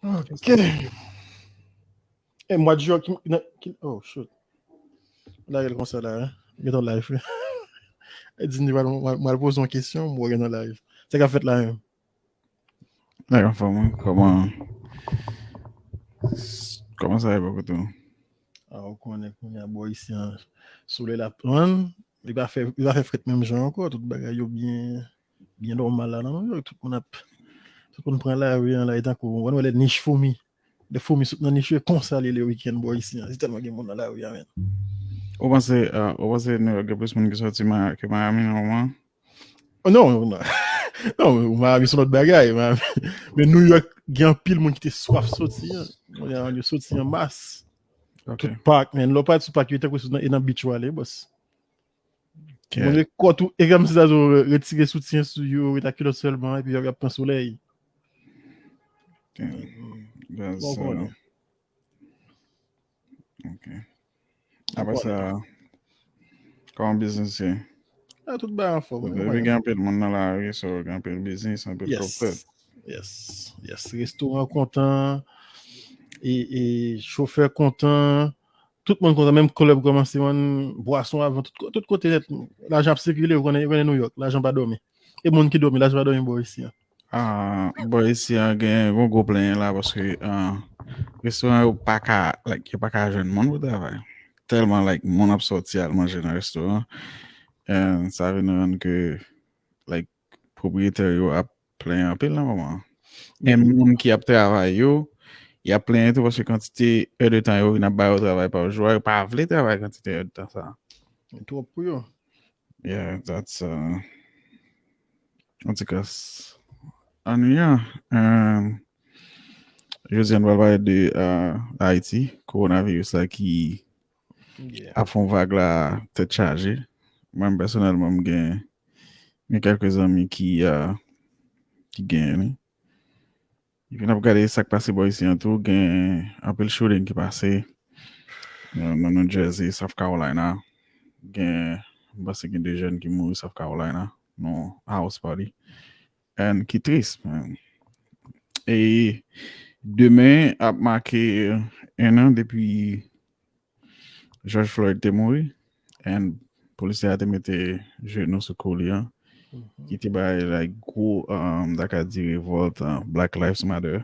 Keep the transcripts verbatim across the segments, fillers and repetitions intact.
Ok. E mwa de jen ki, nan- ki oh shit. Lage l konsa la, hein. Gen ton live. E di m pral mwen poze yon kesyon, mwen gen ton live. Sa k ap fèt la menm? Lè anfòm, wi. Kòman kòman sa ye bò kote w? Ah, ou konnen kounye a bò isi an, solèy la pran, li pa fè li pa fè frèt menm jan ankò, tout bagay yo byen byen nòmal la nan Nouyòk, tout moun ap tout moun pran lari an la, e tankou ou wè lè nich foumi, lè foumi sot nan nich yo, e konsa li ye le wikenn bò isi an, se tèlman gen moun nan lari a menm. Ou panse uh, ou panse Nouyòk gen plis moun ki sòti Ma- ke Miami nan moman? Oh, non, non. Non, Miami se yon lòt bagay. Miami. Men Nouyòk gen anpil moun ki te swaf soti an. Yo soti an mas. Tout pak, men lè w pati sou pak yo, tankou se nan- e nan beach w ale, bòs. Moun ret kòt ou, e kòm si sa zo retire soutyen sou yo, ret ak kilòt sèlman, epi y ap pran solèy. Ok. Apre sa, kòman biznis ye? Ah, tout bagay anfòm. Depi gen anpil moun nan lari, so gen anpil biznis, anpil kòb fèt. Yes, yes. Restoran kontan, e, e chofè kontan, tout moun kontan, menm klèb kòmanse vann bwason avan, tout, tout kote nèt. Lajan ap sikile, ou konnen, ou konnen Nouyòk, lajan pa dòmi. E moun ki dòmi, lajan pa dòmi bò isi an. Ah, bò isi an gen yon gwo plenyen la paske ah, restoran yo pa ka like, yo pa ka jwenn moun pou travay. Tèlman like, moun ap sòti al manje nan restoran. And sa vin rann ke like, pwopriyetè yo ap plenyen anpil nan moman an. And moun ki ap travay yo, y ap plenyen tou paske kantite è de tan yo vin ap ba yo travay pa jou a, yo pa vle travay kantite è de tan sa. Twòp pou yo. Yeah, that's uh, antikas. Annuyan. Um, jodi an nou pral pale de uh, Ayiti, kowonaviris la ki ap fè yon vag la tèt chaje. Mwen pèsonèlman m gen gen kèlke zanmi ki uh, ki genyen li. Epi n ap gade sa k pase bò isi an tou, gen anpil shooting ki pase nan nan New Jersey, South Carolina. Gen, m panse gen de jèn ki mouri South Carolina nan house party. And ki tris, man. E demen ap make en an depi George Floyd te mouri, and polisye a te mete jenou sou kou li an, ki te bay like gwo, um, m ta ka di revòlt, uh, Black Lives Matter.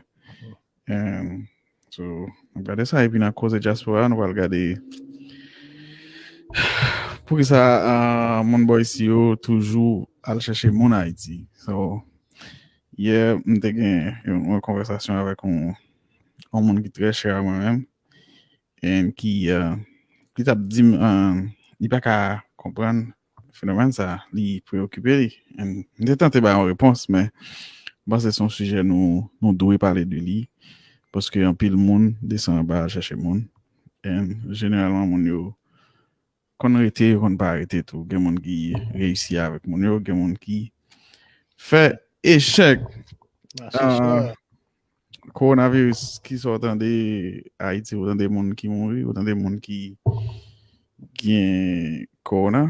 And so, n ap gade sa, epi nan koze dyaspora, nou pral gade poukisa uh, moun bò isi yo toujou al chèche moun Ayiti. So, yè, m te gen yon, yon konvèsasyon avèk yon, yon moun ki trè chè a mwen menm, and ki, uh, ki t ap di m uh, li pa ka konprann fenomèn sa, li preokipe li. And m te tante bay yon repons, men m panse se yon sijè nou, nou dwe pale de li, paske anpil moun desann anba al chèche moun. And jeneralman, moun yo konn rete, yo konn pa rete tou. Gen moun ki reyisi avèk moun yo, gen moun ki fè echèk. Kowonaviris, ki sa w tande Ayiti, ou tande moun ki mouri, ou tande moun ki gen kowona?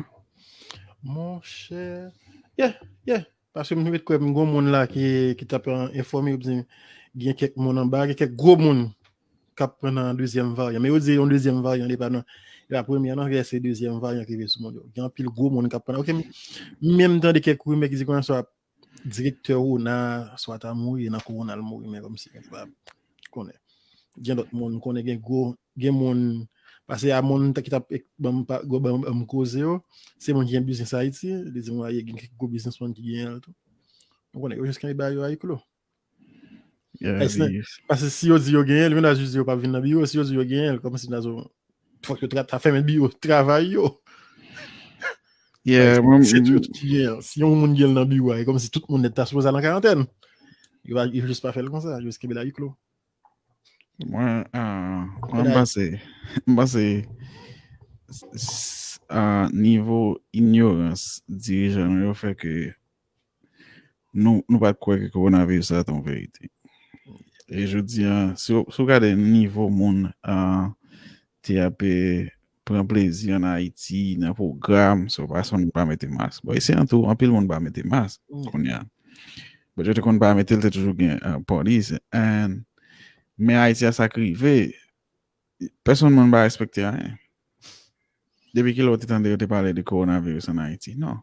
Monchè, yeah, yeah. Paske m ret kwè m gon moun la ki ki t ap enfòme yo, di gen kèk moun anba, gen kèk gwo moun k ap pran nan dezyèm varyan. Men yo di yon dezyèm varyan, li pa nan li pa premye an non, se dezyèm varyan ki rive sou moun yo. Gen anpil gwo moun k ap pran. Ok, m menm tande kèk rimè ki di konnen swa direktè Rona swa ta mouri nan kowona l mouri, men kòmsi gen pa konnen. Gen lòt moun konnen gen gwo gen moun pase a moun ki t ap ban m koze yo, se moun ki gen biznis Ayiti, li di mwen gen kèk gwo biznismann ki genyen l tou. Ou konnen yo jis kenbe bagay yo a huis clos. Paske si yo di yo genyen l, menaj di yo pa vin nan biwo, si yo di yo genyen l, kòmsi nazo fòk yo ta fèmen biwo travay yo. Yeah, mwen, se tout ki gen. Si yon moun gen l nan biwo a, e kòmsi tout moun nèt ta sipoze al nan karantèn. Yo pa, yo jis pa fè l konsa, yo jis kenbe l a huis clos. Mwen, ah, mwen m panse, m panse s- s- ah, nivo inyorans dirijan nou yo fè ke nou, nou pa t kwè ke kowonaviris la te yon verite. E jodi a, si w, si w gade nivo moun ah, te ap eh, pran plezi ann Ayiti nan pwogram, so pa sonn pa mete mas. Bon, isi an tou, anpil moun pa mete mas kounye a. But yo te konn pa mete l, te toujou gen uh, polis. And Men Ayiti a sa k rive, pèsonn moun pa respekte anyen. Depi kilè w te tande yo te pale de kowonaviris ann Ayiti? Non.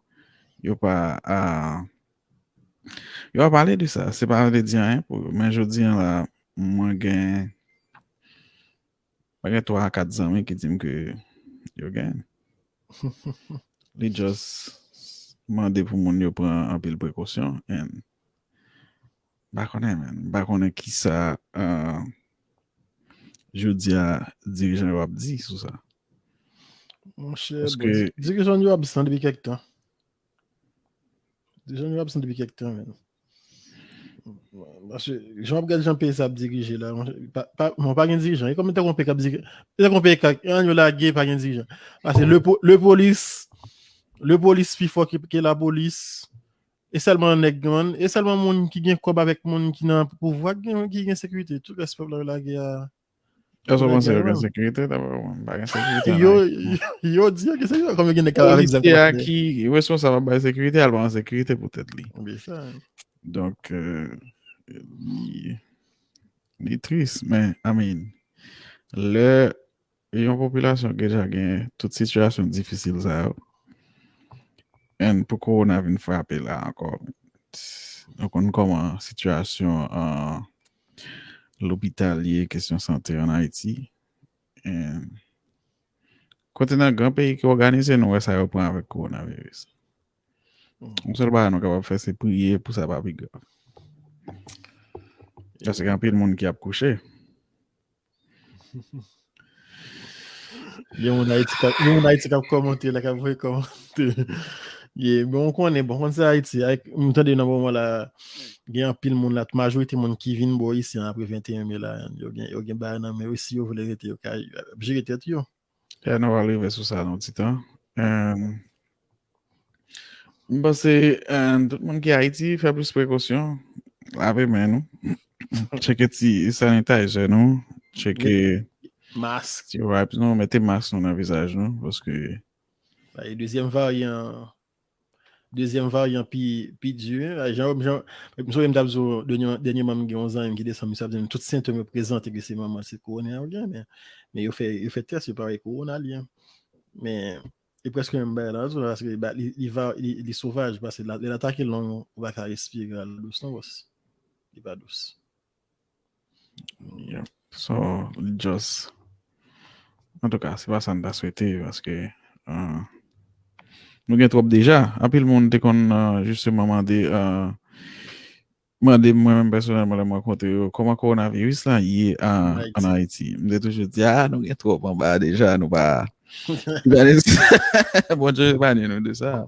Yo pa, ah, yo pa pale de sa. Se pa vle di anyen pou yo. Men jodi an la, mwen gen, mwen gen twa a kat zanmi ki di m ke yo gen. Li just mande pou moun yo pran anpil prekosyon. And m pa konnen, man. M pa konnen kisa, ah, jodi a dirijan yo ap di sou sa. Monchè, paske bon, dirijan yo abstan depi kèk tan. Dirijan yo abstan depi kèk tan, men. Paske, jan w ap gade jan peyi sa ap dirije la, monchè, pa, pa, bon, pa gen dirijan. E kòm tankou yon peyi k ap dirije, tankou yon peyi k ap, an yo lage, pa gen dirijan. Paske le, po- le polis, le polis pi fò ke, ke la polis. E sèlman nèg, man, e sèlman moun ki gen kòb avèk moun ki nan pouvwa ki gen, ki gen sekirite. Tout rès pèp la yo lage a. Èske w panse yo gen sekirite? Daprè mwen, pa gen sekirite ann Ayiti. Yo di yo gen sekirite, kòm yo gen nèg k ap avèk zam. Polisye a ki responsab ap bay sekirite, al pran sekirite poutèt li. Donk, euh, li, li tris, men, I mean, lè yon popilasyon deja gen tout sitiyasyon difisil sa yo, and pou kowona vin frape la ankò, nou konn kòman sitiyasyon, ah, lopital ye, kesyon sante ann Ayiti. And kote nan gran peyi ki òganize, nou wè sa yo pran avèk kowonaviris. Yon sèl bagay nou kapab fè, se priye pou sa pa pi grav. Paske gen anpil moun ki ap kouche. Gen moun Ayiti k ap, gen moun Ayiti k ap kòmante la, k ap voye kòmante. Ye, bon, ou konnen, bon, konn se Ayiti, m tande nan moman la, gen anpil moun la, majorite moun ki vin bò isi an apre venteyen me la, yo gen, yo gen bagay nan men yo, si yo vle rete, yo ka ap jere tèt yo. E nou va rive sou sa nan yon ti tan. Em, m panse, em, tout moun ki Ayiti, fè plis prekosyon, lave men nou, tcheke ti sanitizer nou, tcheke ti wipes nou, mete mask nou nan vizaj nou, paske dezyèm varyan, dezyèm varyan pi, pi di, wi. Jan, jan, m sonje m t ap di w, dènye, dènyèman, m gen yon zanmi m ki desann, misye ap di m tout sentòm yo prezante ke se manman, se kowona yo gen, men, men yo fè, yo fè tès, yo pa wè kowona li ye. Men, e prèske menm bagay la, tou, paske li, li, li, li sovaj, paske lè l atake long, ou pa ka respire al dous non, bòs. Li pa dous. Yep. So, just, antouka, se pa sa n ta swete, paske, euh, nou gen twòp deja. Anpil moun te konn, euh, jisteman mande, euh, mande m, mwen menm pèsonèlman, lè m rankontre yo, kòman kowonaviris la ye an, ann Ayiti. M te toujou di, a, nou gen twòp anba deja, nou pa, nou pa nesesè, Bondye epanye nou de sa.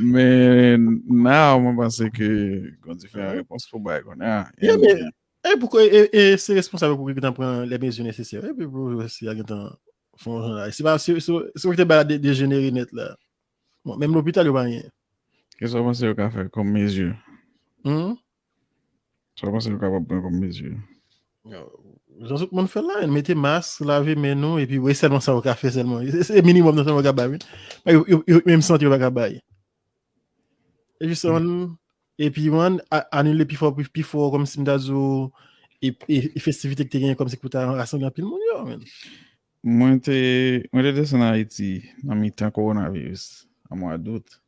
Men, now, mwen panse ke gen diferan repons pou bay kounye a. Yeah, men, e pou, e, e se responsab yo pou gentan pran lè mezi nesesè, epi pou si a gentan fè yon jan la. Se pa, se, se, se ou ki te bay la de, dejenere nèt la. Bon, menm lopital yo pa anyen. Kisa w panse yo ka fè kòm mezi? Hmm? Sa w panse yo kapab pran kòm mezi? Jan tout moun fè l la, mete mask, lave men nou, epi wi, sèlman sa yo ka fè sèlman. Se, se minimòm nan sèlman yo ka bay, wi. Yo, yo, yo menm sante yo pa ka bay. E jisteman, epi, man, a- anile pi fò, pi, pi fò, kòmsi m ta di w, e, e, e festivite ki te genyen kòmsi pou ta rasanble anpil moun yo, men. Mwen te, mwen te desann Ayiti nan mitan kowonaviris, an mwa dout.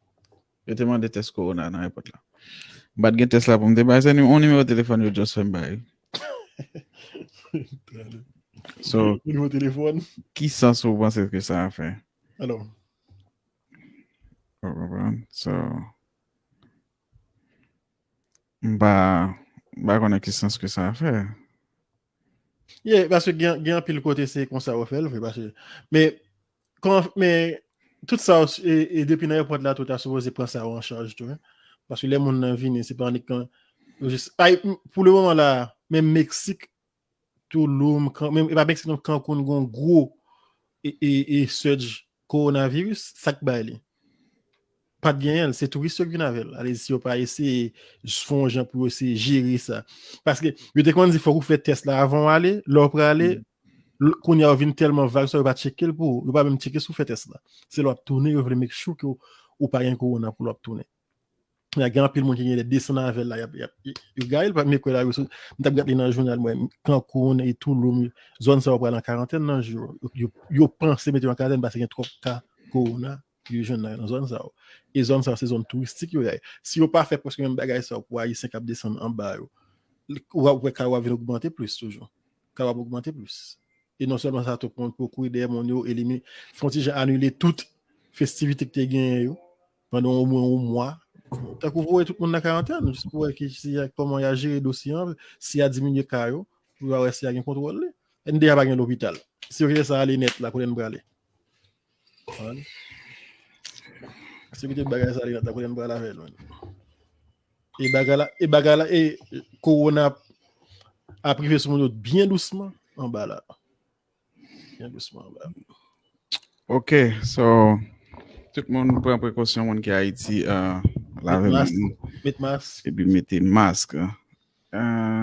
Yo te mande tès kowona nan ayewopò la. M pa t gen tès la pou m te bay, se ni- yon nimewo telefòn yo just fè m bay. So, nimewo telefòn. Ki sans ou panse ke sa a fè? Alò. Ou konprann? So, m pa, m pa konnen ki sans ke sa a fè. Yeah, paske gen, gen anpil kote se konsa yo fè l vre, paske, men, kon, men, tout sa, e, e depi nan ayewopò la, tou ta sipoze pran sa yo an chaj tou, wi. Paske lè moun nan vini, se pa annik kan, yo jis, ay, m- pou le moman la, menm Meksik, Tulum, Can- menm, e pa Meksik non, Cancun, gon gwo, e, e, e surge kowonaviris, sa k bay li? Pa t genyen l, se touris yo k vin avè l. Alezi, yo pa eseye fè yon jan pou yo eseye jere sa. Paske yo te konn di fòk ou fè tès la avan w ale, lè w prale, l- kounye a yo vin tèlman vag sa yo pa tcheke l pou ou. Yo pa menm tcheke si w fè tès la. Se lè w ap tounen, yo vle make sure ke w, ou pa gen kowona pou lè w ap tounen. Kounye a gen anpil moun ki gen de desann avè l la, y ap, y ap, y- yo gaye l, pa mèkredi la, yo sot, m t ap gade nan jounal, mwen, Cancun e Tulum, zòn sa yo pral an karantèn nan jou yo. Yo, yo, yo panse mete yo an karantèn paske gen twòp ka kowona yo jwenn nan, nan zòn sa yo. E zòn sa yo, se zòn touristik yo ye. Si yo pa fè prèske menm bagay sa yo pou Ayisyen k ap desann anba yo, w ap wè ka yo ap vin ogmante plis toujou. Ka yo ap ogmante plis. E non sèlman sa, tout moun poko dèyè moun yo elimine, fè yon ti jan anile tout festivite ki te genyen yo pandan omwen yon mwa. Tankou voye tout moun nan karantèn, jis pou wè ki, si y a, kòman y a jere dosye an, si y a diminye ka yo, pou y a wè si y a gen kontwòl li. N deja pa gen lopital. Si yo kite sa ale nèt la, kote n prale? Konprann? Si yo kite bagay sa ale nèt la, kote n prale avè l, menm? E bagay la, e bagay la, e kowona ap rive sou moun yo byen dousman anba la. Byen dousman anba. Ok, so, tout moun pran prekosyon, moun ki Ayiti, uh, lave men nou. Met mas. Epi mete mask. Uh,